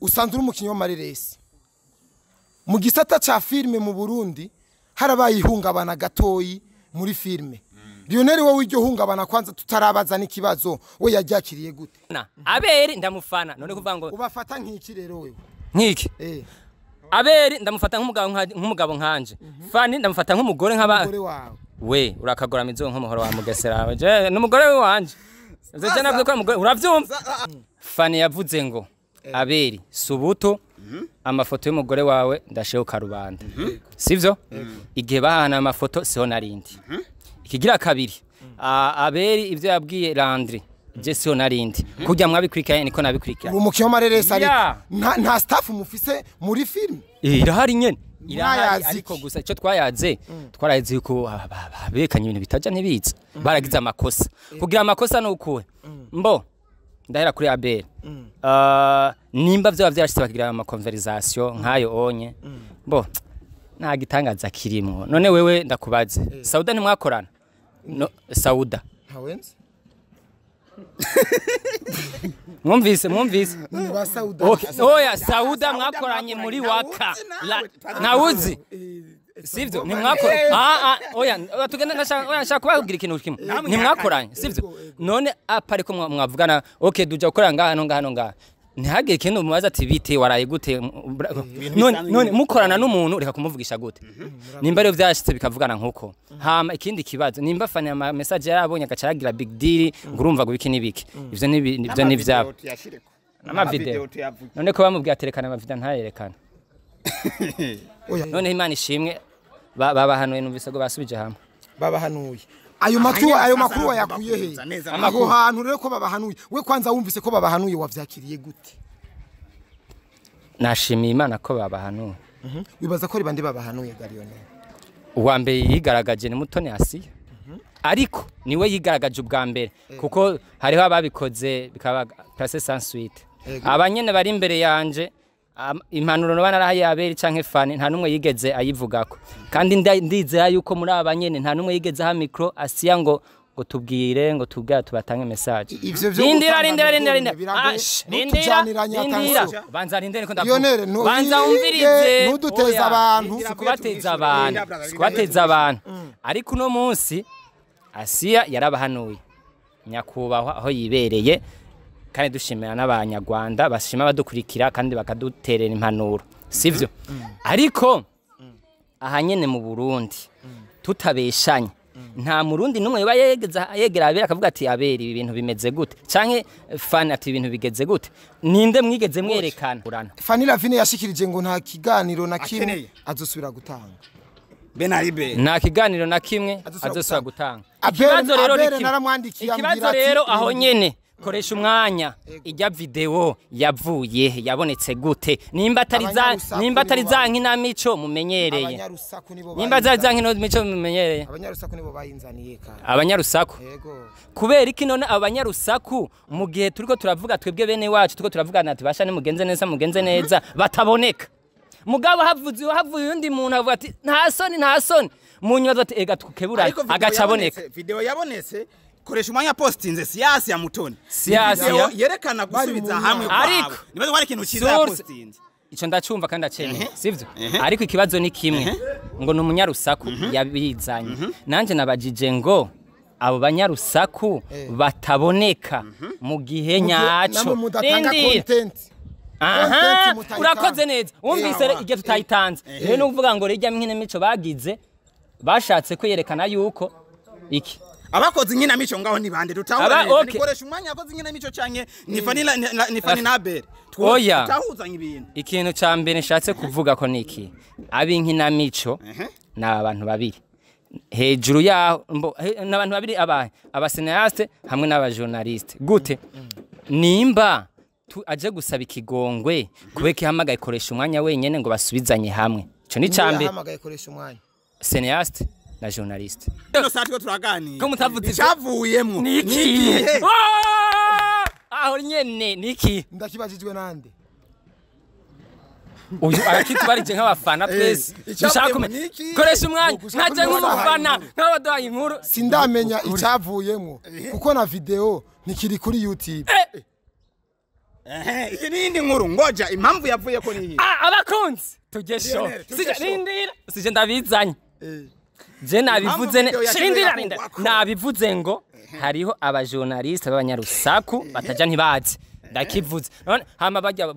Usanzwe uri umukinyi w'amareresi mu gisata ca filme mu Burundi, harabaye ihungabana gatoyi muri filme. Lionel, wowe iryo hungabana kwanza tutarabaza n'ikibazo, we yaryakiriye gute? Na Aberi ndamufana, none kuvuga ngo Ubafata nk'iki rero wewe? Nk'iki? Eh. Aberi ndamufata nk'umugabo, nk'umugabo nkanje. Fani ndamufata nk'umugore nk'aba Umugore wawe. We urakagora mizo nk'umuhoro wa Mugesera. Je n'umugore we wanje. Ivyo je navuze ko ari umugore, uravyumva? Fani yavuze ngo Aberi subuto amafoto y'umugore wawe ndasheho karubanda, sivyo? Igihe bahana amafoto siho narindi. Ikigira kabiri, Aberi ivyo yabwiye Landry je siho narindi. Kurya mwabikurikiranye niko nabikurikiranye. Uri umukinyi w'amareresi, ariko Ya. nta staff mufise muri filme? Irahari nyene, irahari. Mwayazi Ariko iki? gusa icyo twayaze, twarazi yuko bekanye ibintu bitaja ntibiza, baragize amakosa. Kugira amakosa ni ukuhe? Mbo ndahera kuri Abel. Nimba vyoba vyarashitse bakagira ama conversation nkayo onye, mbo nta gitangaza kirimwo. None wewe ndakubaze, Sauda ntimwakorana? No, Sauda. Ntawenze. Mwumvise? Ni ba Sauda? Okay. Oya, Sauda mwakoranye muri waka. Ntawuzi, sivyo? Ntimwakora? Ah ah, oya oya, tugenda. Ndashaka, oya, nshaka kubabwira ikintu kimwe. Ntimwakoranye, sivyo? None apa ariko mwavugana, okay, duja gukora ngaha no ngaha no ngaha, ntihagire ikintu mubaza ati bite, waraye gute? None mukorana n'umuntu reka kumuvugisha gute? Nimba rero vyashitse bikavugana nkuko, hama ikindi kibazo, nimba Fani ama message yarabonye agaca yagira big deal ngo urumva ngo ibiki n'ibiki, ivyo ni ivyo ni ivyabo. Amavideo none ko bamubwiye aterekana amavideo ntayerekana? Oya. Noneho Imana ishimwe, babahanuye, numvise ngo basubije hamwe. Babahanuye. Ayo makuru, ayo makuru wayakuye he? Neza. Aho hantu rero ko babahanuye, we kwanza wumvise ko babahanuye wavyakiriye gute? Nashimiye Imana ko babahanuye. Wibaza ko ari bande babahanuye, Gariyoneri? Uwa mbere yigaragaje ni Mutoni Asiya, ariko niwe yigaragaje ubwa mbere, kuko hariho ababikoze bikaba place sans suite. Abanyene bari imbere yanje, impanuro noba narahaye Aberi canke Fani, nta numwe yigeze ayivugako. Kandi ndizera yuko muri aba nyene nta numwe yigeze aha micro Asiya ngo tubwire, ngo tubwire tubatange message. Ivyo vyo Rindira, gutanga rindira, rindira, rindira. biragoye. Ah, shh, rindira, Ntutujaniranye, rindira. attention. Banza rindire ko ndavuga. Lionel, Banza wumvirize. ntuduteze Oya, abantu. si kubateza abantu, si kubateza abantu. Ariko uno munsi Asiya yarabahanuye, nyakubahwa aho yibereye, kandi dushimira n'Abanyarwanda bashima badukurikira kandi bakaduterera impanuro, sivyo? Ariko aha nyene mu Burundi, tutabeshanye, nta Murundi n'umwe yoba yegeza yegera Abera akavuga ati Abera, ibi bintu bimeze gute? Canke Fani ati ibintu bigeze gute? Ninde mwigeze mwerekana? Urana. Fanny Lavine yashikirije ngo nta kiganiro na kimwe Akeneye. azosubira gutanga. Benaribe. Nta kiganiro na kimwe Azosubira azosubira gutanga. Abere Ikibazo rero ni Abere kimwe. naramwandikiye Ikibazo ambwira ati rero aho nyene, koresha umwanya, ijya video yavuye he? Yabonetse gute? Nimba atari za Abanyarusaku nimba atari nibo za nkinamico mumenyereye, Abanyarusaku nibo nimba za bayinzaniye. nkinamico mumenyereye. Abanyarusaku nibo bayinzaniye kandi. Abanyarusaku? Yego. Kubera iki none abanyarusaku, mu gihe turiko turavuga twebwe bene wacu, turiko turavugana ati basha nimugenze neza, mugenze neza, bataboneka? Mugabo havuze havuye undi muntu avuga ati nta soni, nta soni, mu nyuma ati ega tukebura, Ariko video agaca aboneka. Video yabonetse koresha umwanya postinze siyasi ya Mutoni. Siyasi Video ya- yerekana gusubiza mu hamwe nama. kwabo. Ariko- Nibaza ko ari ikintu cyiza Source- yapostinze. Ico ndacumva kandi ndacemeye, sivyo? Ariko ikibazo ni kimwe, ngo ni umunyarusaku yabizanye. Nanje nabajije ngo abo banyarusaku bataboneka mu gihe nyaco. Namwe mudatanga Rindira. content. Aha, Content mutayitanze. urakoze neza. Wumvise rero igihe tutayitanze rero, ni ukuvuga ngo rijya nkinamico bagize, bashatse kwerekana yuko iki Abakoze inkinamico ngaho ni bande? Tutahura neza. Okay. Nikoresha umwanya yakoze inkinamico canke ni Fani ni Fani na Abel? Oya. Tutahuzanya ibintu. Ikintu ca mbere nshatse kuvuga ko niki, ab'inkinamico ni abantu babiri hejuru yaho ni abantu babiri, abahe? Aba cinéaste hamwe n'aba journaliste. Gute nimba aje gusaba ikigongwe, kubera ko ihamagaye ikoresha umwanya wenyene ngo basubizanye hamwe? Ico ni ca mbere. Yahamagaye koresha umwanya? Cinéaste na journaliste. Ino saa turiko turaganira. Ko mutavuze ivyo- Icavuyemwo. Ni ikihe? Ah! Aho nyene ni iki? Ndakibajijwe nande? Uyu arakitubarije nk'abafana twese. Icavuyemwo Dushaka kumenya. ni ikihe? Koresha umwanya Gushaka nkaje kumenya nk'umufana, nk'abaduhaye inkuru. Sindamenya icyavuyemwo kuko na video ntikiri kuri YouTube. Ehe, iyi ni indi nkuru ngoja impamvu yavuye ko ni iyi. Abakunzi tujye show. Lionel, tujye Sije show. rindira, sije ndabizanye. Je nabivuze Impamvu video yashyizwe rindira ya rindira. Wako. Nabivuze ngo hariho abajournaliste b'abanyarusaku bataja ntibazi. Ndakivuze. None hama bajya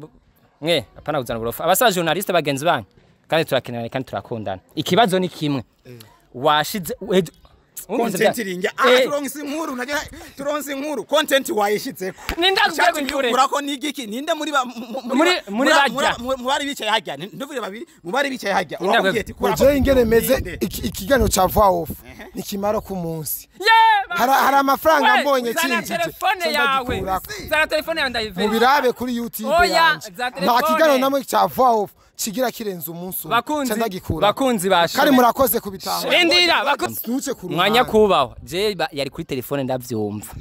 mwe apana kuzana uburofa. Abasa journaliste bagenzi banyu kandi turakenera kandi turakundana. Ikibazo ni kimwe. Washize Content iringa. Turonse inkuru najya turonse inkuru. Content wayishizeko. Nindakubwiye ngo ikure. Urako ni igiki ninde muri Muri bajya. Mu bari bicaye hajya. Nduvire babiri mu bari bicaye hajya. Ninde Urakubwiye ati kura. Je ingene meze ikiganiro ca voix off nikimara ku munsi. Hari amafaranga mbonye zana cinjije. telefone yawe. Zana telefone yawe ndayivera. Mubirabe kuri YouTube Oya, yanje. za Nta telefone. kiganiro namwe ca voix off kigira kirenze umunsi umwe. Bakunzi Ca ndagikura. bakunzi bashe. Kandi murakoze kubitanga. Rindira bakunzi. Ntuce ku ruhande. Mwanya kubaho je yari kuri telefone ndavyumva.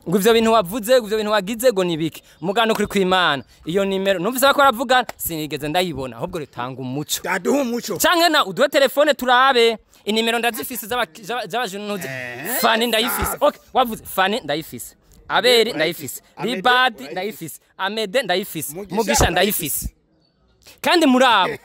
Ngo ivyo bintu wavuze, ngo ivyo bintu wagize ngo nibiki. Mugano kuri kwimana. Iyo nimero numvise ko aravugana sinigeze ndayibona ahubwo ritanga umuco. Daduha umuco. Canke na uduhe telefone turabe. Inimero ndazifise z'abajunuzi. Fani ndayifise. Okay, wavuze Fani ndayifise. Aberi ndayifise. Libadi ndayifise. Amede ndayifise. Mugisha ndayifise. Kandi muri abo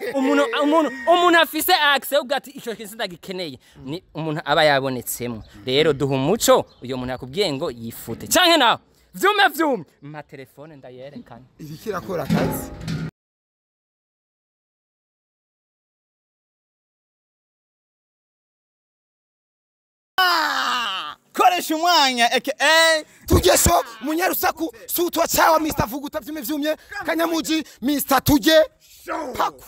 umuntu afise access ubwo ati ico kintu ndagikeneye ni umuntu aba yabonetsemo. Rero duha umuco uyo muntu yakubwiye ngo yifute canke nawe vyume vyume ma telefone ndayerekana. Iriko irakora akazi. Koresha umwanya aka Tujye show munyarusaku sutwa chawa Mr Vuguta vyume vyumye kanyamuji Mr Tujye Paku.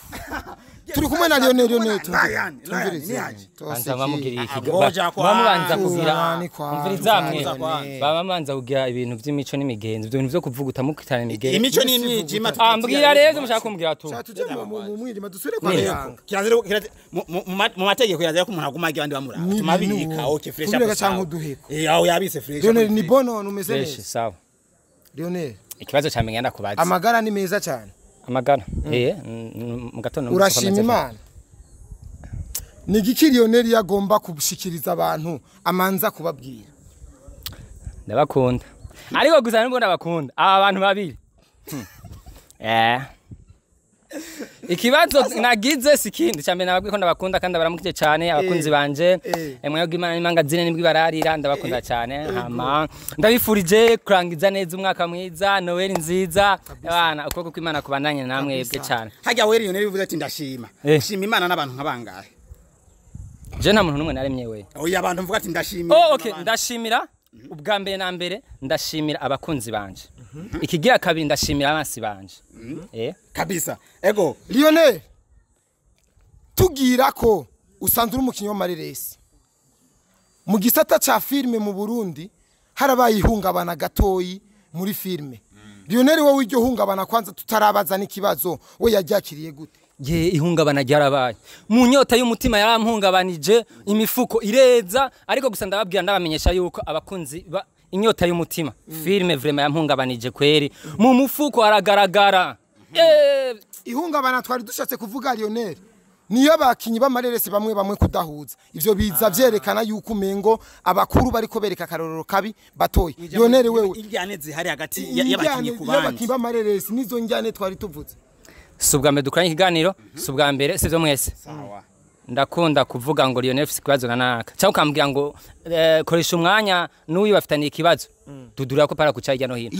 Turi kumwe na Lionel Lionel Ryan, Ryan, ni aje. Banza bamugirira iki Ngoja kwa- bamubanza kugira Ni kwa- umviriza mwe kwa- babamanza kugira ibintu vy'imico n'imigenzo ibyo bintu vyo kuvuguta mukitana imigenzo. Imico n'imyijima. Ambwira rero mushaka kumbwira tu. Tujye mu mwirima dusubire kwa Ni. Muganga. Kirazira mu mategeko kirazira ko umuntu aguma agira abandi bamuraba. Tumabika okay fresh. Tubireka canke uduheko. Aho yabise fresh. Lionel ni bono umeze Fresh neza. sawa. Lionel Ikibazo ca mbere ndakubaza. amagara ni meza cyane. Amagara. Mu gatondo Urashima Imana. Ni igiki Lionel yagomba kubushikiriza abantu amanza kubabwira? Ndabakunda. Ariko gusa nubwo ndabakunda aba bantu babiri. Ikibazo nagize sikindi cyambere nababwiye ko ndabakunda kandi baramukije cyane abakunzi banje. Mwebwe Imana n'imangazine nibwo ibararira ndabakunda cyane. Hama ndabifurije kurangiza neza umwaka mwiza, Noel nziza. Abana ukuboko kw'Imana kubandanye namwebwe cyane. Hajya we Lionel bivuze ati ndashima. Shima Imana n'abantu nkabangahe. Je nta muntu n'umwe naremye we. Oya abantu mvuga ati ndashimira. Oh okay, ndashimira ubwa mbere na mbere ndashimira abakunzi banje. Ikigira kabiri ndashimira abansi banje. Kabisa. Ego Lionel tugira ko usanzwe uri umukinyi w'amareresi. Mu gisata ca filme mu Burundi harabaye ihungabana gatoyi muri filme. Lionel wowe iryo hungabana kwanza tutarabaza n'ikibazo we yaryakiriye gute? Ye ihungabana ryarabaye. Mu nyota y'umutima yarampungabanije imifuko ireza ariko gusa ndababwira ndabamenyesha yuko abakunzi ba inyota y'umutima filme vraiment yampungabanije kweri mu mufuko haragaragara. Ihungabana twari dushatse kuvuga Lionel niyo abakinyi b'amareresi bamwe bamwe kudahuza ivyo biza vyerekana yuko umengo abakuru bariko bereka akarorero kabi batoye. Lionel wewe injyane zihari hagati y'abakinyi ku bandi y'abakinyi b'amareresi nizo njyane twari tuvuze. Si ubwa mbere dukoranye ikiganiro, si ubwa mbere sivyo mwese. Sawa. Ndakunda kuvuga ngo Lionel afise ikibazo na naka cyangwa ukambwira ngo koresha umwanya n'uyu bafitaniye ikibazo dudura ko para kuca hirya no hino.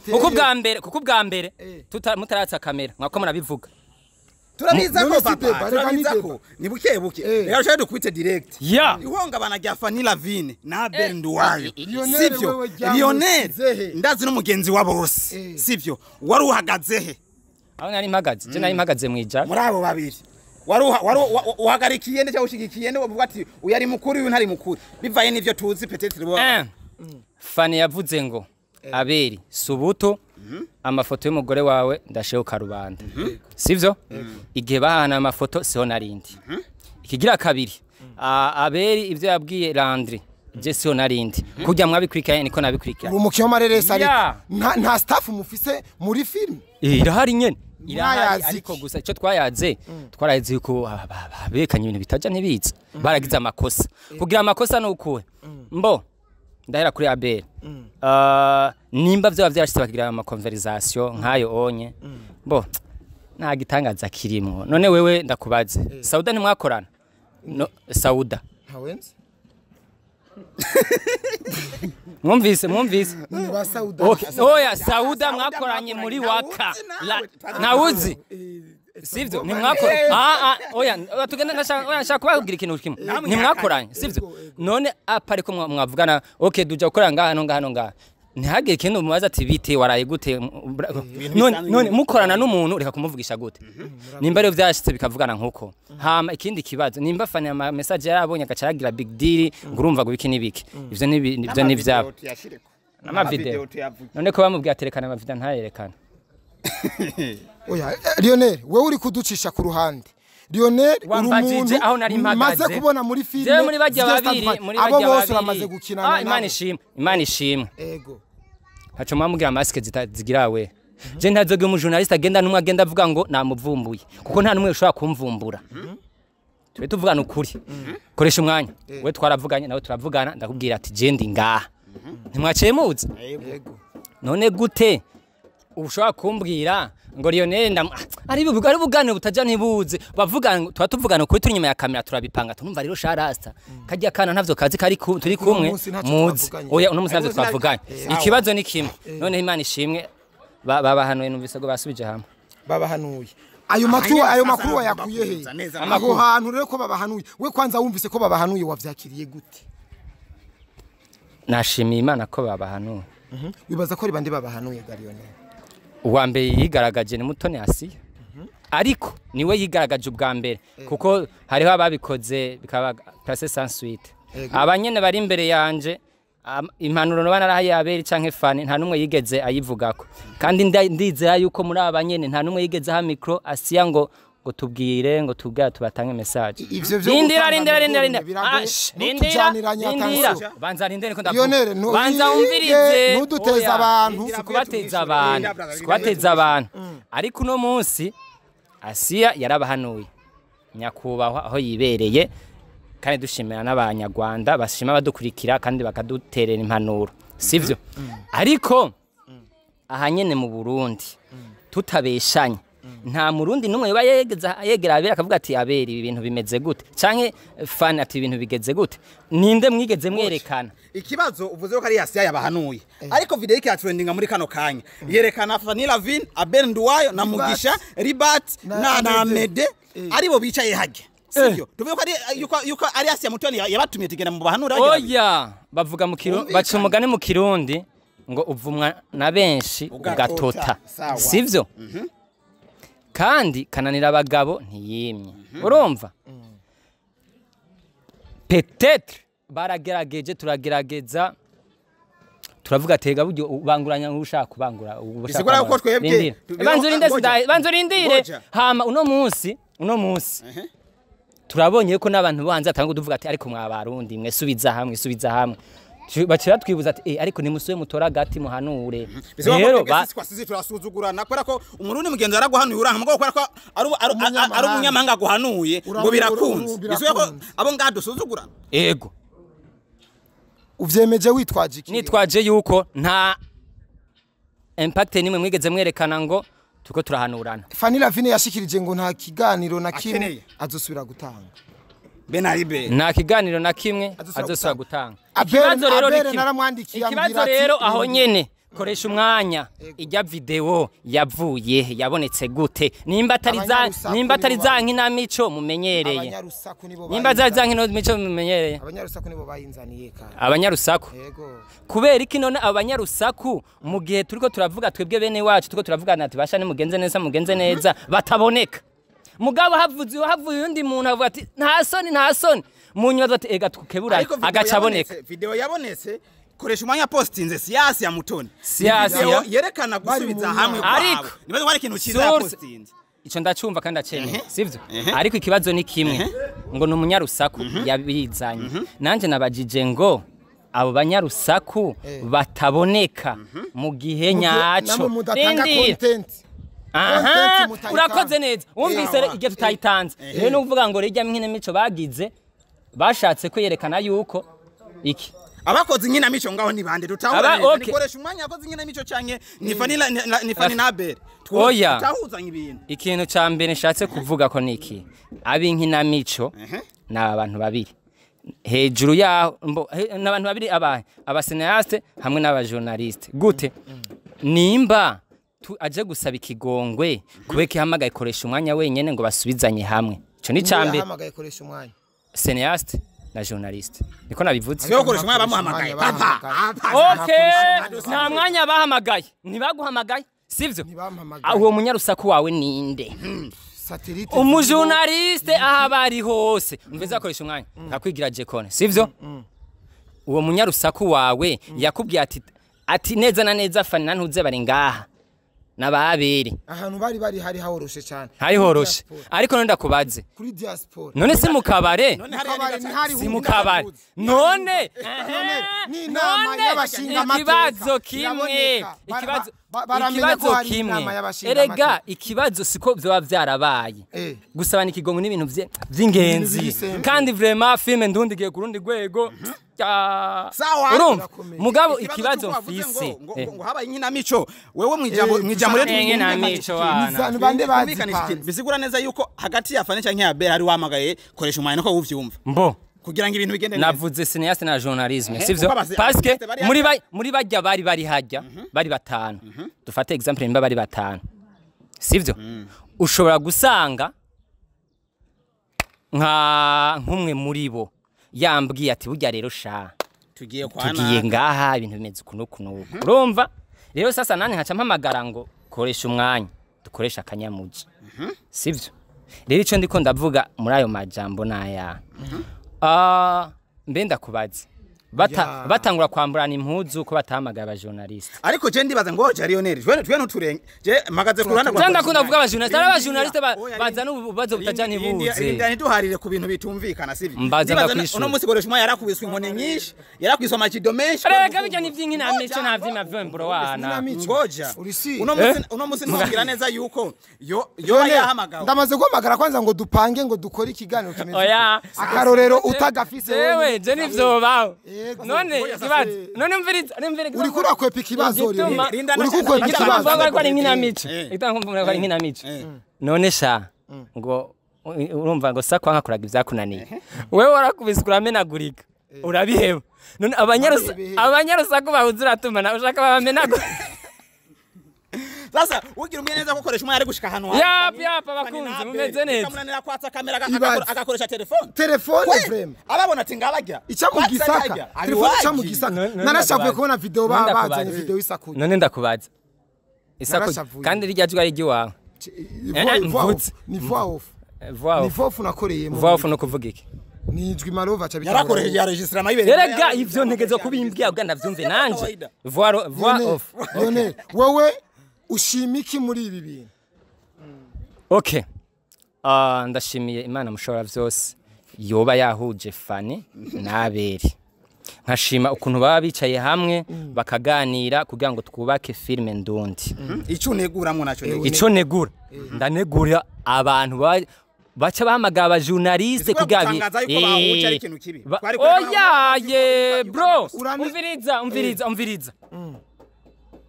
Kuko ubwa mbere kuko ubwa mbere mutaratsa kamera mwako murabivuga. Turabiza ko papa, turabiza ko ni buke buke. Reka ushaka dukwite direct. Ihungabana rya Fanny Lavine na Abel Nduwayo. Sivyo? Lionel ndazi n'umugenzi wa bose. Sivyo? Wari uhagaze he? Aho nari mpagaze, je nari mpagaze mwijana. Muri abo babiri. Wari uhagarikiye nde cyangwa ushigikiye nde uvuga ati uyu ari mukuru uyu ntari mukuru. Bivaye n'ivyo tuzi peut-être bo. Fanny yavuze ngo Abeli subuto amafoto y'umugore wawe ndasheho rubanda. Sivyo? Igihe bahana amafoto siho narindi. Ikigira kabiri Abeli ivyo yabwiye Landry je siho narindi. Kujya mwabikurikiranye niko nabikurikiranye. Umukiyo mareresi ariko nta staff mufise muri film. Irahari nyene. Irahari ariko gusa ico twayaze twarazi yuko babekanye ibintu bitaja ntibiza. Baragize amakosa. Kugira amakosa nukuwe. Mbo Ndahera kuri Abel. Nimba vyoba vyarashitse bakagira ama conversation nkayo onye, bo nta gitangaza kirimwo. None wewe ndakubaze, Sauda ntimwakorana? No, Sauda Ntawenze. Mwumvise, mwumvise? Ni ba Sauda. Okay. Oya, Sauda mwakoranye muri Waka. Ntawuzi, sivyo? Ntimwakora. Ah ah, oya, tugenda, ndashaka, oya, nshaka kubabwira ikintu kimwe. Ntimwakoranye, sivyo? None apa ariko mwavugana, okay, duja gukora ngaha no ngaha no ngaha, ntihagire ikintu mubaza ati bite, waraye gute? None mukorana n'umuntu, reka kumuvugisha gute? Nimba rero vyashitse bikavugana nkuko, hama ikindi kibazo, nimba Fani ama message yarabonye agaca yagira big deal ngo urumva ngo ibiki n'ibiki, ivyo ni ivyo ni vyabo. N'amavideo none ko bamubwiye aterekana amavideo ntayerekana? Oya, Lionel, wewe uri kuducisha ku ruhande. Lionel, uri Wambajije umuntu aho nari mpagaze. maze kubona muri filime Jewe muri bajya zigiye babiri, zitandukanye. muri Abo bajya bose babiri. bamaze gukinana Ah, Imana nabo. ishimwe, Imana ishimwe. Ego. Ntaco mwamubwira, masque zigira we. Je ntazoga umujournaliste agenda numwe agenda avuga ngo namuvumbuye, kuko nta numwe ushobora kumvumbura. Tube tuvugana ukuri. Koresha umwanya. We twaravuganye, nawe turavugana, ndakubwira ati je ndi ngaha. Ntimwaciye muza? Ego. None gute ushobora kumbwira ngo Lionel ndam ari ari bugane butaja ntibuze bavuga ngo tuba tuvugana ukuri, turi inyuma ya kamera turabipanga, tunumva rero sharasta kajya kana ntavyo kazi kari turi Uno kumwe munsi ntacyo muzi. twavuganye. Oya, uno munsi ntavyo Ariko twavuganye. Ikibazo ni kimwe. None Imana ishimwe, babahanuye, numvise ko basubije hamwe. Babahanuye. Ayo makuru, Aha, ayo nyene makuru sasa wayakuye he? neza, neza. Aho hantu rero ko babahanuye, we kwanza wumvise ko babahanuye wavyakiriye gute? Nashimiye Imana ko babahanuye. Wibaza ko ari bande babahanuye ga Lionel? Uwa mbere yigaragaje ni Mutoni Asiya, ariko niwe yigaragaje ubwa mbere, kuko hariho ababikoze bikaba place sans suite. Abanyene bari imbere yanje, impanuro noba narahaye Abeli canke Fani, nta numwe yigeze ayivugako. Kandi ndizera yuko muri aba nyene nta numwe yigeze aha micro Asiya ngo tubwire, ngo tubwire tubatange message. Ivyo vyo Rindira, gutanga rindira, rindira, rindira. biragoye. Ah, shh, rindira, Ntutujyaniranye, rindira. attention. Banza rindire niko ndavuga. Lionel, Banza wumvirize. ntuduteze Oya, abantu. si kubateza abantu, si kubateza abantu. Ariko uno munsi Asiya yarabahanuye, nyakubahwa aho yibereye, kandi dushimira n'Abanyarwanda bashima badukurikira kandi bakaduterera impanuro, sivyo? Ariko aha nyene mu Burundi, tutabeshanye, nta Murundi n'umwe yoba yegeza yegera Abeli akavuga ati Abeli, ibi bintu bimeze gute, canke Fani ati ibintu bigeze gute? Ninde mwigeze mwerekana? Ikibazo, uvuze ko ari Asiya yabahanuye, ariko video iriko iratrendinga muri kano kanya yerekana Fanny Lavine, Abel Nduwayo na Mugisha Ribat na Amede. Amede aribo bicaye hajya, sivyo? Tuvuge ko ari yuko ari Asiya Mutoni yabatumye tugenda mu bahanura bagira babiri. Oya, bavuga mu Kirundi, Bumvikane. baca umugani mu Kirundi ngo uvumwa na benshi ugatota. Ugatota. Sawa. Sivyo? Kandi kananira abagabo ntiyimye. Urumva, peut-être baragerageje, turagerageza, turavuga tega buryo ubanguranya ushaka kubangura ushaka Bisigura ko kubangura. twebwe Rindira. Banza urinde. Ngoja. Banza urindire. Ngoja. Hama uno munsi turabonye ko n'abantu bo hanze batanga kuvuga ati ariko mwa Barundi mwe, subiza hamwe, subiza hamwe. Bacira twibuza ati eh, ariko nimusuye mutora agati muhanure. Bisigura ko Rero twebwe sisi kwa sisi turasuzugurana, kubera ko Umurundi mugenzi araguhanuye uranka, mugabo kubera ko ari umunyamahanga aguhanuye ngo birakunze. Bisigura ko birakunze. abo ngaha dusuzugurana. Ego. Uvyemeje witwaje iki? Nitwaje yuko nta impact nimwe mwigeze mwerekana ngo turiko turahanurana. Fanny Lavine yashikirije ngo nta kiganiro na kimwe Akeneye. azosubira gutanga. Benaribe. Nta kiganiro na kimwe Azosubira azosubira gutanga. Abel Ikibazo rero ni Abel kimwe. naramwandikiye Ikibazo ambwira ati rero aho nyene, koresha umwanya, ijya video yavuye he? Yabonetse gute? Nimba atari za Abanyarusaku nimba atari nibo za nkinamico mumenyereye, Abanyarusaku nibo nimba za bayinzaniye. nkinamico mumenyereye. Abanyarusaku nibo bayinzaniye kandi. Abanyarusaku? Yego. Kubera iki none abanyarusaku, mu gihe turiko turavuga twebwe bene wacu, turiko turavugana ati basha nimugenze neza, mugenze neza, bataboneka? Mugabo havuze havuye undi muntu avuga ati nta soni, nta soni, mu nyuma ati ega tukebura, Ariko video agaca aboneka. Video yabonetse, koresha umwanya, postinze siyasi ya Mutoni. Siyasi Video ya- yerekana Bari mu gusubiza nama. hamwe kwabo. Ariko- Nibaza ko ari ikintu cyiza yapostinze. Ico ndacumva kandi ndacemeye, sivyo? Ariko ikibazo ni kimwe, ngo ni umunyarusaku yabizanye. Nanje nabajije ngo abo banyarusaku bataboneka mu gihe nyaco. Namwe mudatanga Rindira. content. Aha, Content mutayitanze. urakoze neza. Wumvise rero igihe tutayitanze rero, ni ukuvuga ngo rijya mico bagize, bashatse kwerekana yuko iki Abakoze inkinamico ngaho ni bande tutahura neza, nikoresha umwanya abakoze inkinamico canke ni Fanny ni Fanny na Abel. Tutahuzanye ibintu. Ikintu ca mbere nshatse kuvuga ko niki ab'inkinamico ni abantu babiri hejuru yaho, n'abantu babiri abasenaste hamwe n'abajournaliste. Gute nimba aje gusaba ikigongwe kubeka ihamagaye koresha umwanya wenyene ngo basubizanye hamwe, ico ni ca mbere. Ihamagaye koresha umwanya cineaste na journaliste, niko nabivuze. Siyo koresha umwanya bamuhamagaye papa. Okay, nta mwanya bahamagaye, ntibaguhamagaye sivyo? Uwo munyarusaku wawe ninde? Satellite umujournaliste aha bari hose umveza akoresha umwanya akwigira jekone sivyo? Uwo munyarusaku wawe yakubwiye ati neza na neza Fanny na ntuze bari ngaha nababere ahantu bari hari horoshe cyane, hari horoshe. Ariko none ndakubaze kuri diaspora, none si mukabare, si mukabare none ni inama y'abashinga amateka. Ikibazo kimwe, ikibazo kimwe erega ikibazo siko byoba byarabaye gusabana ikigongo n'ibintu by'ingenzi kandi vraiment film ndundi giye kurundi rwego. Urumva mugabo ikibazo mfise ngo habaye inkinamico wewe mwijambo rero inkinamico wana bande bazi bisigura neza yuko hagati ya Fanny canke ya Abel hari wamagaye koresha umwanya niko uvyumva mbo kugira ngo ibintu bigende neza. Navuze cineaste na journalisme sivyo? Parce que muri bajya bari hajya bari batanu, dufate exemple nimba bari batanu sivyo? Ushobora gusanga nka nkumwe muri bo yambwiye ati burya rero sha tugiye kwana tugiye ngaha ibintu bimeze kuno kuno. Urumva rero sasa nani nkaca mpamagara ngo koresha umwanya dukoresha akanyamuji sivyo? Rero ico ndiko ndavuga muri ayo majambo naya mbe ndakubaze batangura kwamburana impuzu ko batahamagaye abajournaliste. Ariko je ndibaza ngo je Lionel twe ntuturenge je magaze ku ruhande rwa ndakunda kuvuga abajournaliste, abajournaliste bazana ububazo butaja ntibuze indani duharire ku bintu bitumvikana sivyo? Ndibaza uno munsi koresha umwanya yarakubiswe inkoni nyinshi, yarakwiswe amakido menshi. Reka bijya ni vy'inkinamico nta vy'imavemburo wana ngoja uno munsi ntubwira neza yuko yo yahamagawe. Ndamaze guhamagara kwanza ngo dupange ngo dukore ikiganiro kimeze akarorero utagafise wewe je nivyobaho. None ikibazo none mviriza uri kurakwepa ikibazo uri kukwepa ikibazo ko ari inkinamico itankumva ko ari inkinamico. None sha ngo urumva ngo sakwa nkakuraga ivyakunaniye wewe warakubise uramenagurika urabiheba. None abanyarusaku bahuze uratumana ushaka babamenagura. Sasa ugira umwe neza gukoresha umwanya ari gushika hano. Yap abakunzi mumeze neza. Kamunanira kwatsa kamera agakoresha telefone frame. Ababona ati ngabajya. Ica mu gisaka. Telefone ica mu gisaka. Narashavuye kubona video babazanye video isakuye. None ndakubaza. Isakuye kandi rijya jwa ari iwawe. Ni voix off. Ni voix off nakoreyemo. Voix off no kuvuga iki? Ni ijwi Malova cha bitaro. Yarakoresheje yaregistra amayibere. Erega ivyo ntegezo kubimbwiye ubwa ndavyumve nanje. Voix off. None wewe ushimiki muri ibi bintu? Okay. Ndashimiye Imana mushobora vyose yoba yahuje Fanny n'Abeli. Nkashima ukuntu baba bicaye hamwe bakaganira kugira ngo twubake filme ndundi. Ico neguramwo naco ni ico negura. Ndanegura abantu baca bahamagara abajournaliste kugira oya ye bro umviriza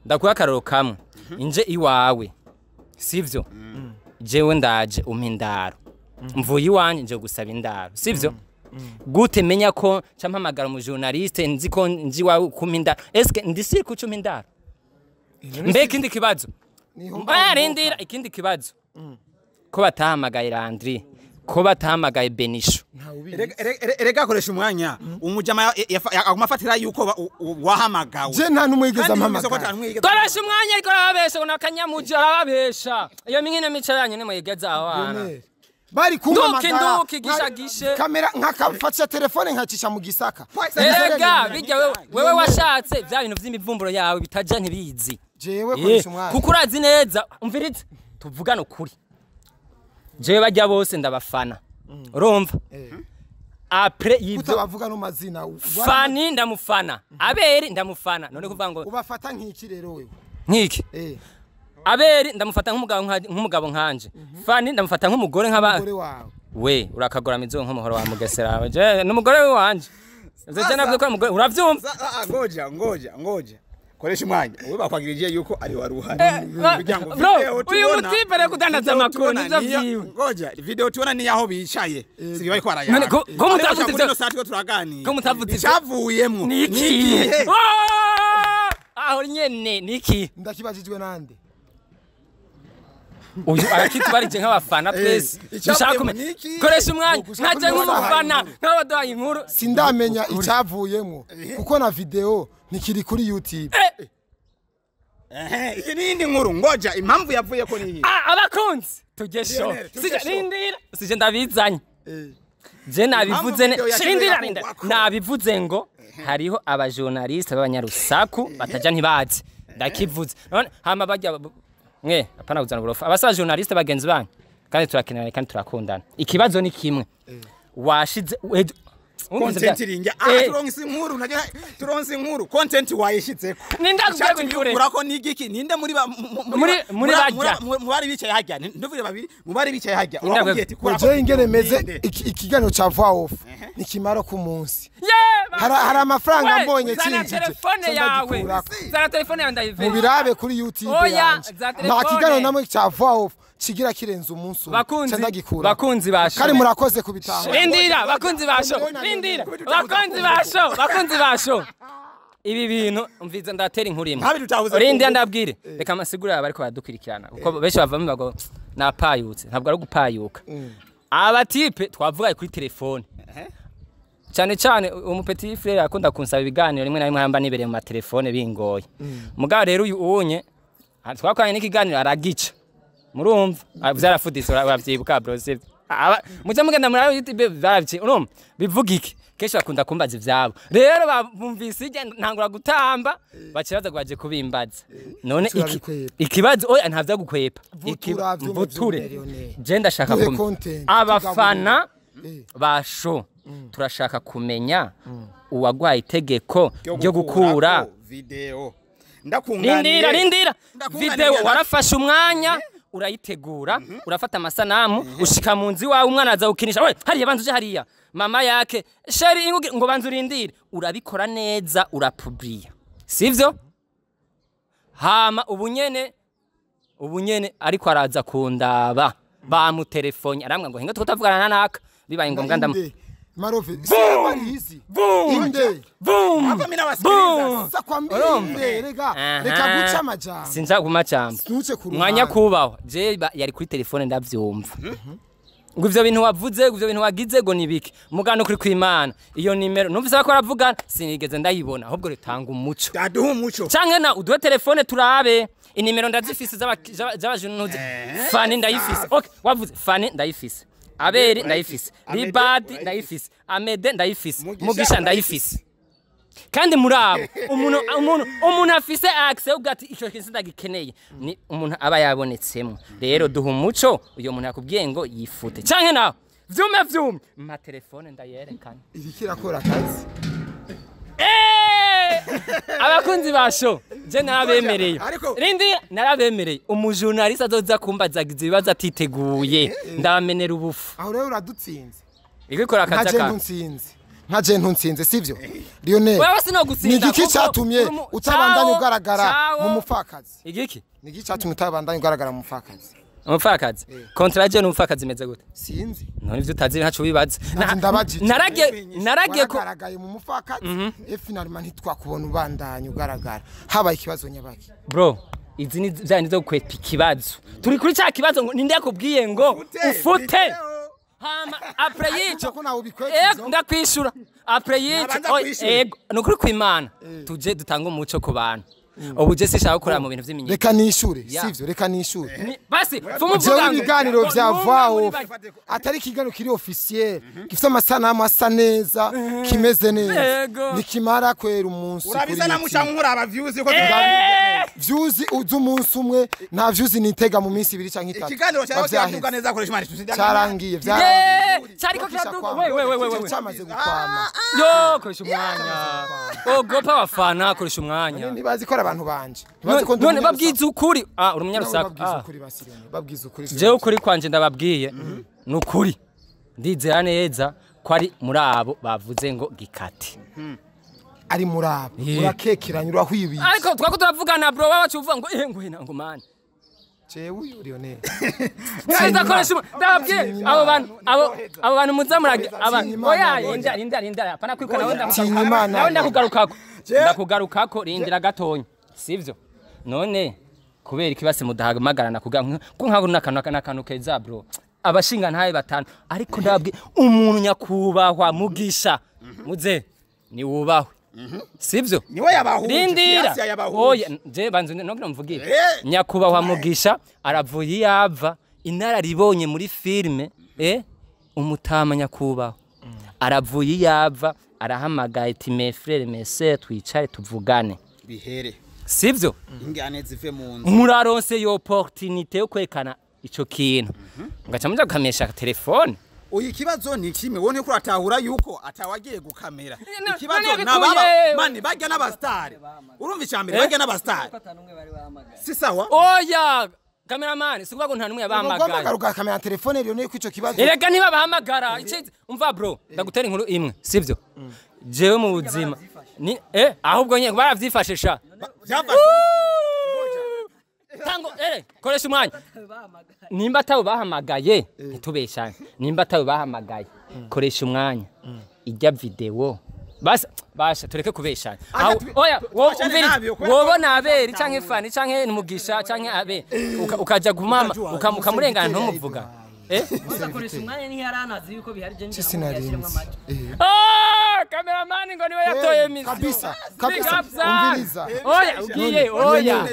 ndakuha akaroro kamwe inje iwawe sivyo? Jewe ndaje umpa indaro mvuye iwanje nje gusaba indaro sivyo? Gute menya ko nca mpamagara umujournaliste nzi ko nji iwawe kumpa indaro, eske ndisiri kuca umpa indaro? Mbe ikindi kibazo rindira ikindi kibazo ko batahamagaye Landry, ko batahamagaye Benisho. Erega koresha umwanya umujama agumafatira yuko wahamagawe. Je nta numwe yigeze ampamagara. Koresha umwanya ariko arababesha ngo nakanyamuji arababesha. Iyo minkina mico yanyu nimwe yigeze aho hana. Bari kumpamagara. Nduki gishagishe. Kamera nkakafatisha telefone nkacisha mu gisaka. Erega bijya wewe washatse bya bintu vy'imivumburo yawe bitaja ntibizi. Jewe koresha umwanya. Kuko urazi neza umvirize tuvugane ukuri. Jewe bajya bose ndabafana. Urumva? Après yibyo utabavuga no mazina. Fanny ndamufana. Abeli ndamufana. None kuvuga ngo ubafata nk'iki rero wewe? Nk'iki? Abeli ndamufata nk'umugabo nkanje. Fanny ndamufata nk'umugore nk'aba. Umugore wawe. We urakagora mizo nk'umuhoro wa Mugesera. Je n'umugore wanje. Ivyo je navuze ko ari umugore, uravyumva? Ngoja ngoja ngoja, koresha umwanya wowe bakwagirije yuko ari wari uhari. Kugira ngo Bro, video uyu tubona- mutipe ari kudandaza video amakuru, tubona nivyo niyo- vyiwe. Ngoja, video tubona ni yaho bicaye, sivyo bariko None barayaga. ko mutavuze Ariko ivyo- kuri saa turiko turaganira Ko mutavuze ivyo- icyavuyemwo Ni ikihe? Oh! Aho nyene ni iki? Ndakibajijwe nande? Uyu arakitubarije nk'abafana twese. Icyavuyemo Dushaka kumenya. ni ikihe? Koresha umwanya Gushaka nkaje kumenya nk'umufana inkuru. nk'abaduhaye inkuru. Sindamenya icyavuyemo kuko na video ntikiri kuri YouTube. Ehe, iyi ni iyindi nkuru. Ngoja, impamvu yavuye ko ni iyi. Ah, abakunzi tujye show. Lionel, tujye Sije show. rindira, sije ndabizanye. Je nabivuze ne Impamvu video yashyizwe rindira rindira. yakugwako. Nabivuze ngo hariho abajournaliste b'abanyarusaku bataja ntibazi. Ndakivuze. None hama bajya mwe apana kuzana uburofa. Abasa journaliste bagenzi banyu. Kandi turakenera kandi turakundana. Ikibazo ni kimwe. Washize wumvise Content iringa turonse inkuru, ntajya turonse inkuru, content wayishitseko. Ninde akubwiye ngo ikure? Urako ni igiki? Ninde muri ba Muri bajya. Mu bari bicaye hajya, nduvuye babiri mu bari bicaye hajya, Ninde urakubwiye ati kura. Jewe ingene meze, Ninde? ikiganiro ca voix off nikimara ku munsi, Yeah, hari amafaranga We, mbonye zana cinjije, telefone nca yawe. ndagikurako. Zana telefone yawe ndayivera. Mubirabe kuri YouTube Oya, yanje. za Nta telefone. kiganiro namwe ca voix off kigira kirenza umunsi umwe, Bakunzi, nca ndagikura. bakunzi ba show. Kandi murakoze kubitanga. Rindira, bakunzi ba show. Rindira, bakunzi ba show, bakunzi ba show. Ibi bintu umviza ndatera inkuru imwe. Ntabi tutavuze Rindira ndabwire. Reka amasigura bariko baradukurikirana. Kuko benshi bavamo bago napayutse, ntabwo ari gupayuka. Abatipe twavugaye kuri telefone. Cyane cyane umu petit frère akunda kunsaba ibiganiro rimwe na rimwe hamba nibereye mu matelefone bingoye. Mugabo rero uyu unye twakoranye n'ikiganiro aragica. Murumva? Vyarafuditse, uravyibuka bro, sivyo? Muze mugenda muri YouTube baravyi, urumva? Bivuga iki? Kenshi bakunda kumbaza ivyabo. Rero bumvise ijya ntangura gutamba, baciye baza ngo baje kubimbaza. None Turabikwepa. ikibazo oya ntavyo gukwepa. Vutura vyuma Mvuture. vy'umwe. Je ndashaka Duhe kumenya. content, Abafana Eh. ba show turashaka kumenya uwagwaye itegeko ryo gukura video. Ndakunganiye. Rindira rindira. Ndakunganiye. Video warafashe umwanya urayitegura, urafata amasanamu, ushika mu nzu iwawe, umwana aza gukinisha, we hariya banza uje hariya, mama yake sheri inguge ngo banza urindire, urabikora neza, urapubliya, sivyo? Hama ubunyene ariko araza kundaba, bamutelefone arambwira ngo hinga tukutavugana na naka, bibaye ngombwa ndamu Inde. Marofe si Boom! inde. Boom! Hapa mimi nawasikiliza. Boom! Sa kwambia inde, rega reka guca amajambo. Sinza kumacamba. Ntuce ku Mwanya ruhande. kubaho je yari kuri telefone ndavyumva ngo ivyo bintu wavuze, ngo ivyo bintu wagize ngo nibiki mugano kuri kwimana. Iyo nimero numvise ko aravugana sinigeze ndayibona, ahubwo ritanga umuco. Daduha umuco. Canke na uduhe telefone turabe inimero ndazifise z'abajunuzi. Fani ndayifise, okay, wavuze Fani ndayifise, Aberi ndayifise, Amede Libadi urayifise. ndayifise, Amede ndayifise, Mugisha Mugisha ndayifise. Kandi muri abo umuntu afise access ubwo ati ico kintu ndagikeneye ni umuntu aba yabonetsemo. Rero duha umuco uyo muntu yakubwiye ngo yifute, canke nawe vyume vyume mpa telefone ndayerekana. Iriko irakora akazi. Eh! Abakunzi ba show, je narabemereye. Ariko- Rindi narabemereye umujournaliste azoza kumbazagiza ibibazo atiteguye, ndabamenera ubufu. Aho rero uradutsinze. Ikikora Nka akazi je ka ntuntsinze, nka je ntuntsinze, sivyo Lionel? Wewe sinogutsinda Ni igiki kuko cyatumye utabandanya Ciao, ugaragara ciao. mu mupfakazi? Igiki? Ni igiki cyatumye utabandanya ugaragara mu mupfakazi? Umupfakazi kontra je n'umupfakazi imeze gute? Sinzi. None ivyo utazi ntaco wibaza. Nanje ndabajije. Naragiye ko Waragaragaye mu mupfakazi e finalement ntitwakubona ubandanya ugaragara, habaye ikibazo nyabaki? Bro, izi ni vya nizo gukwepa ikibazo. Turi kuri cya kibazo ngo ninde yakubwiye ngo ufute? Hama apre y'ico Ko nawe ubikwepeza. Ego, ndakwishura apre y'ico. Nabanza kwishura. Ego, ni ukuri kw'Imana tuje dutanga umuco ku bantu. Ubu je sinshaka gukorera mu bintu vy'iminyenga. Reka nishure. Ya. Sivyo, reka nishure. Basi vuga Jewe uvuga ngo- ibiganiro ngo vya numwe muri voix off atari ikiganiro kiri officiel gifite amasanamu asa neza kimeze neza, Yego. nikimara kwera umunsi kuri Urabiza na YouTube. muca nkuraba views ko Eh! Views z'umunsi umwe, nta views nitega mu minsi ibiri canke itatu. Ikiganiro cyawe Biba kiraduga vyaheze. neza, koresha imana tusidana. Cyarangiye, byararangiye. Eh, cyariko kiraduga. Kwama. We we we we we. Cyamaze gukwama. Yo, koresha umwanya. Ogopa abafana, koresha umwanya. Ntibazi ko ari abantu banje, ntibazi ko ndi None umunyarusaku. babwiza ukuri, ah, uri umunyarusaku. Babwiza Ah. ukuri basirene, babwiza ukuri. Jewe ukuri kwanje ndababwiye ni ukuri, ndizera neza. ko ari muri abo bavuze ngo gikate. Ari muri abo urakekeranya urahwibiye. Ariko twako turavugana bro wacu uvuga ngo ngo ngo man. Jewe uyu Lionel. Ndakoresha ndababwiye abo bantu abo bantu muzamurage abantu oya rinda apana kwikana nawe ndakugarukako ndakugarukako rindira gatonya sivyo none kubera ikibase mudahamagarana kuga ko nkaho nakantu keza bro abashinga ntaye batanu ariko ndababwiye umuntu nyakubahwa Mugisha muze ni wubahwe sivyo niwe yabahuje rindira oya je banzu nongera mvugire nyakubahwa Mugisha aravuye yava inararibonye muri filme umutama nyakubahwa aravuye yava arahamagaye ati mes frères mes sœurs twicare tuvugane bihere sivyo ingane zive mu nzu muraronse yo opportunité yo kwekana ico kintu ngaca muja gukamesha telefone. Oya ikibazo ni kimwe wone ko uratahura yuko atawagiye gukamera ikibazo nababa mani bajya n'abastar urumva icambere bajya n'abastar si sawa oya cameraman sikuvuga ngo nta numwe yabahamagaye ugahamagara kamera telefone Lionel ko ico kibazo erega niba bahamagara umva bro ndagutera inkuru imwe sivyo jewe mu buzima ni ahubwo nye baravyifashisha tango koresha umwanya nimba atabo bahamagaye ntitubeshane nimba atabo bahamagaye koresha umwanya ijya video basa basha tureke kubeshana oya wobona Abeli canke Fani canke Mugisha canke Abe ukaja gumama ukamurengana ntumuvuga koresha umwanya ni yaranazi yuko bihari je cameraman ngo niwe yatoye misi kabisa kabisa umviriza oya ugiye oya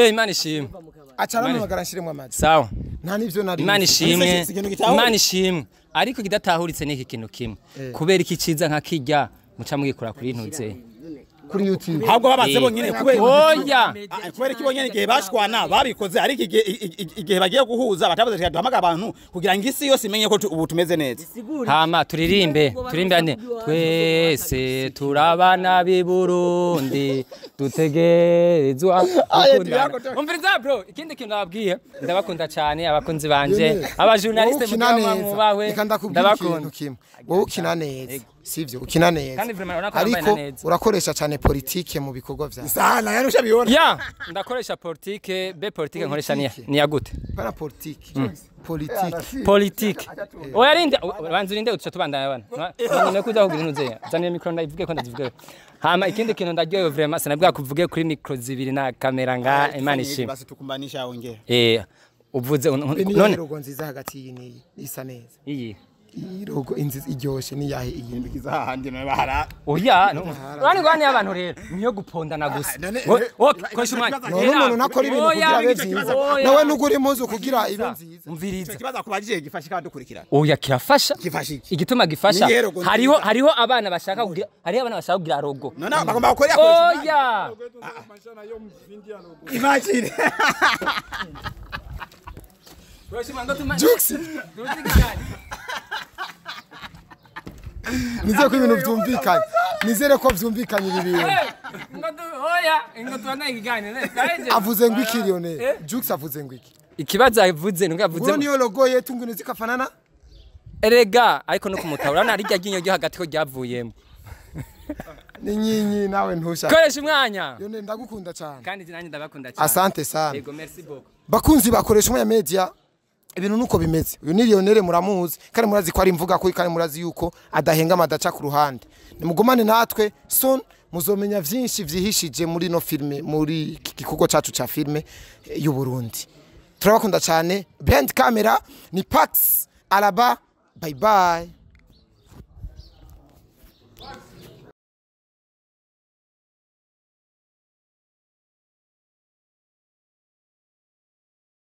Imana ishimwe acara nshiremo amazi sawa nta nivyo nari Imana ishimwe Imana ishimwe ariko kidatahuritse n'iki kintu kimwe kubera iki ciza nka kijya muca mugikora kuri ntuze kuri YouTube ahubwo babaze bonyine kubera oya kubera iki bonyine igihe bashwana babikoze ariko igihe bagiye guhuza batabaze reka duhamagara abantu kugira ngo isi yose imenye ko ubu tumeze neza hama turirimbe turimbane twese turabana b'i Burundi dutegerezwa gukundana umviriza bro ikindi kintu nababwiye ndabakunda cyane abakunzi banje abajournaliste mubahwe ndabakunda wowe ukina neza sivyo ukina neza ariko urakoresha cyane politike mu bikorwa vyawe sana yani ushabibona ya ndakoresha politike be politike nkoresha ni ya gute para politike politike oya rinda banzu rinde utuca tubandanya bana none kuza kugira intuze zaniye micro ndayivuge ko ndazivuge hama ikindi kintu ndaryohewe vraiment sinabwa kuvuge kuri micro zibiri na kamera nga Imana ishimwe basi tukumbanisha ongera uvuze none rogo nziza hagati iyi niyi isa neza iyi irogo inziza iryoshe ni yahe iyindikiza hahandi none bahara oya none ngwane abantu rero niyo gupondana gusa koresha umwanya none umuntu nakora ibintu kugira abe vyiza nawe nugura impuzu kugira ibe nziza umviriza ikibazo akubajije gifasha kadukurikira oya kirafasha gifasha iki igituma gifasha hariho abana bashaka kugira hariho abana bashaka kugira rogo none bagomba gukora oya imagine Jux nizere ko ibintu byumvikanye nizere ko byumvikanye ibi bintu avuze ngo iki Lionel Jux avuze ngo iki ikibazo avuze ngo avuze ngo niyo logo yetu ngo zikafanana erega ariko no kumutahura na rijya ryinyo ryo hagati ko ryavuyemo ni nyinyi nawe ntusha koresha umwanya Lionel ndagukunda cyane kandi nanjye ndabakunda cyane asante sana yego merci beaucoup bakunzi bakoresha umwanya media ibintu nuko bimeze uyu ni Lionel muramuzi kandi murazi ko ari imvuga ko kandi murazi yuko adahenga amadaca ku ruhande nimugumane natwe soon muzomenya vyinshi vyihishije muri no filme muri iki gikorwa cacu ca filme y'u Burundi turabakunda cyane behind camera ni Pax Alaba bye bye.